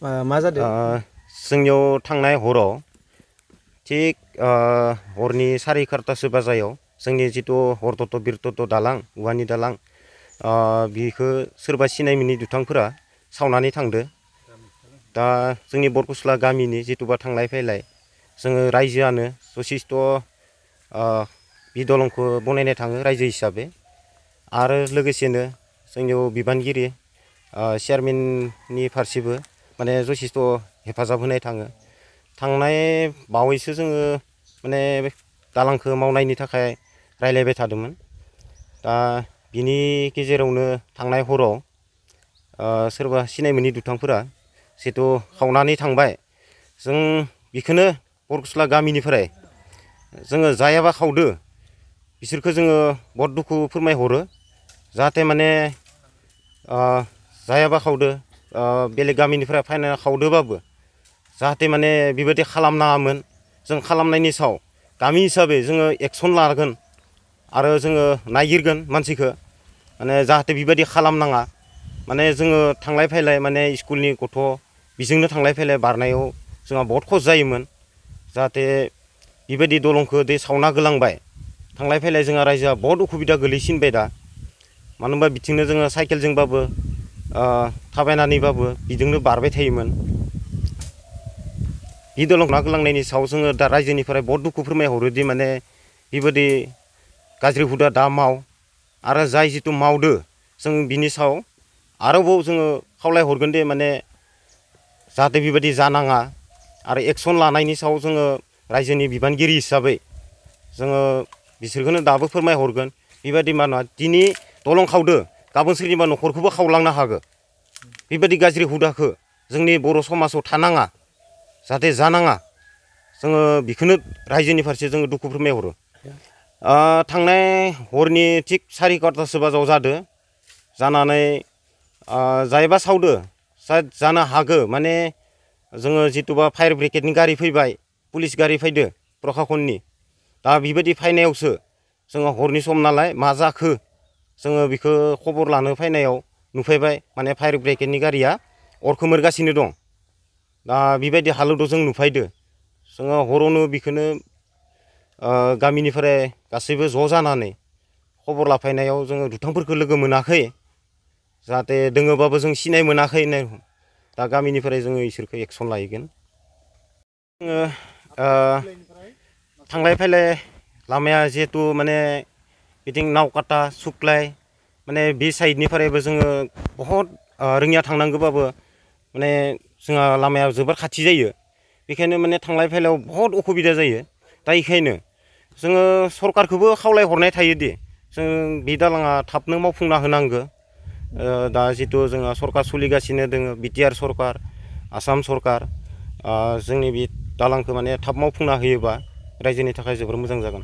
मा जादों? जोंनियाव थांनाय हराव थिग हरनि 11:30 बाजायाव जोंनि जिथु हरदत्त बिरदत्त दालां औवानि दालां बिखौ सोरबा सिनाय मोनि दुथांफोरा सावनानै थांदो। दा जोंनि बरकुसला गामिनि जिथुबा थांलाय फैलाय जोङो रायजोआनो जथेस्थ' बि दलंखौ बनायनो थाङो रायजो हिसाबै आरो लोगोसेनो जोंनियाव बिबानगिरि चेयारमेननि फारसेबो माने जथेस्थ' हेफाजाब होनाय थाङो। थांनाय बावैसो जोङो माने दालांखौ मावनायनि थाखाय रायलायबाय थादोंमोन। दा बिनि गेजेरावनो थांनाय हराव सोरबा सिनाय मोनि दुथांफोरा जिथु खावनानै थांबाय जों बेखौनो बरकुसला गामिनिफ्राय जोङो जायाबा खावदो बिसोरखौ जोङो बहुत दुखु फोरमायहरो जाहाथे माने जायाबा खावदो बेलेग गामिनिफ्राय फैना खावदोबाबो जाहाथे माने बेबायदि खालामनाङामोन। जों खालामनायनि सायाव गामि हिसाबै जोङो एक्सन लागोन आरो जोङो नायगिरगोन मानसिखौ माने जाहाथे बेबायदि खालामनाङा। माने जोङो थांलाय फैलाय माने स्कुलनि गथ' बिजोंनो थांलाय फैलाय बारनायाव जोंहा बहुत खस्थ' जायोमोन। जाहाथे बेबायदि दलंखौ दै सावना गोलांबाय थांलाय फैलाय जोंहा रायजोआ बहुत उसुबिदा गोलैसिनबाय दा। मानो होनबा बिथिंनो जोङो साइकेलजोंबाबो थाबायनानैबाबो बिजोंनो बारबाय थायोमोन। बि दलं गोलांनायनि सायाव जोङो दा रायजोनिफ्राय बहुत दुखु फोरमायहरोदि माने बेबायदि गाज्रि हुदा दा माव आरो जाय जिथु मावदो जों बिनि सायाव आरोबाव जोङो खावलायहरगोन दे माने जाहाथे बेबायदि जानाङा आरो एक्सन लानायनि सायाव जोङो रायजोनि बिबानगिरि हिसाबै जोङो बिसोरखौनो दाबो फोरमायहरगोन बेबायदि मा नङा दिनै दलं खावदो गाबोन सोरनिबा न'खरखौबो खावलांनो हागौ। बेबायदि गाज्रि हुदाखौ जोंनि बर' समाजाव थानाङा जाहाथे जानाङा जोङो बेखौनो रायजोनि फारसे जोङो दुखु फोरमायहरो। थांनाय हरनि थिग 11:15 बाजायाव जादो जानानै जायबा सावदो जानो हागौ माने जोङो जिथुबा फायार ब्रिगेडनि गारि फैबाय पुलिस गारि फैदो प्रखाखननि दा बेबायदि फैनायावसो जोङो हरनि सम नालाय मा जाखो जोङो बेखौ खबर लानो फैनायाव नुफैबाय माने फायार ब्रिगेडनि गारिया अर खोमोरगासिनो दं। दा बेबायदि हालोदाव जों नुफैदो जोङो हरावनो बेखौनो गामिनिफ्राय गासैबो ज' जानानै खबर लाफैनायाव जोङो दुथांफोरखौ लोगो मोनाखै जाहाथे दोङोबाबो जों सिनाय मोनाखै होननाय दा गामिनिफ्राय जोङो इसोरखौ एक्सन लाहैगोन। जोङो थांलाय फैलाय लामाया जिहेथु माने बिथिं नावकाटा सुख्लाय माने बे साइडनिफ्रायबो जोङो बहुद रोङिया थांनांगौबाबो माने जोंहा लामाया जोबोर खाथि जायो। बेखायनो माने थांलाय फैलायाव बहुद उसुबिदा जायो। दा बेखायनो जोङो सरकारखौबो खावलायहरनाय थायोदि जों बे दालाङा थाबनो मावफुंना होनांगौ। दा जिथु जोंहा सरकार सोलिगासिनो दोङो बिटिआर सरकार आसाम सरकार जोंनि बे दालांखौ माने थाब मावफुंना होयोबा रायजोनि थाखाय जोबोर मोजां जागोन।